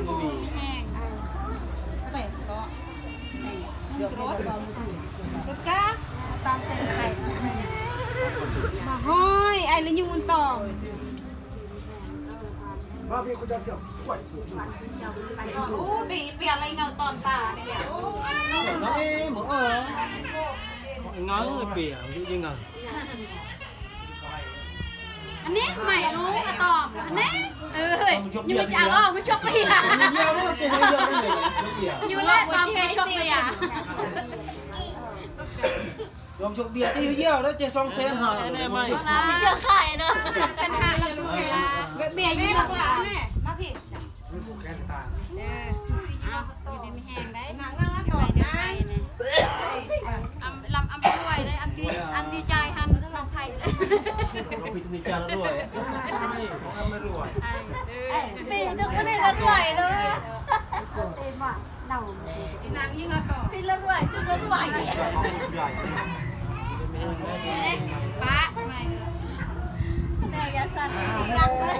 ມີແຮງ ເອີ ເປັນກໍ ກະ ຕາມແຜນໄປ ມາຫ້ອຍ ໄອ້ລະຍຸງມັນຕອມ. ມາພີ່ ຂ້ອຍຈະເສຍບ ໂອ້ ຕີປຽນລະເງິນຕອນຕານີ້ ໂອ້ ເນາະ ເອີ ໝໍ ເອີ ເອີ ເນາະ ເອີ ປຽນຢູ່ຍັງໄງ ອັນນີ້ໄໝ້ຮູ້ມາຕອບ ອັນນີ້ ເອີຍ ຍັງຈະເອົາອອກມາຊົກເບຍ ຢູ່ແລ້ວຕອບແກຊົກເບຍ ລອງຊົກເບຍ ຈະຢູ່ຢຽວແລ້ວ ເຈັດສອງແສນຫ້າ ແນ່ໄໝ້ ເຈົ້າຂາຍເນາະ ສອງແສນຫ້າລະ ເບຍຢູ່ລະ ມາພີ່ ມັນຜູກແຂນຕາຍ ເອີ ເອົາ ຢູ່ດີມີແຮງໄດ໋ ໜັງໜ້າຕອບນາງ ອຳ ລຳອຳລວຍໄດ໋ ອຳທີ່ ອຳທີ່ຈ່າຍຫັ້ນນ້ອງໄພ ລາວມີແຕ່ມີຈ່າຍລະລວຍ ໃຊ່ ຂອງອຳລະລວຍ ເອີ ປີໜຶ່ງບໍ່ໄດ້ລະລວຍເດີ ນາງຍິງເອົາຕໍ່ ປີລະລວຍ ຈຸດລະລວຍ ປະ ແນວຢ່າສັ່ນ ນັກເລີຍ.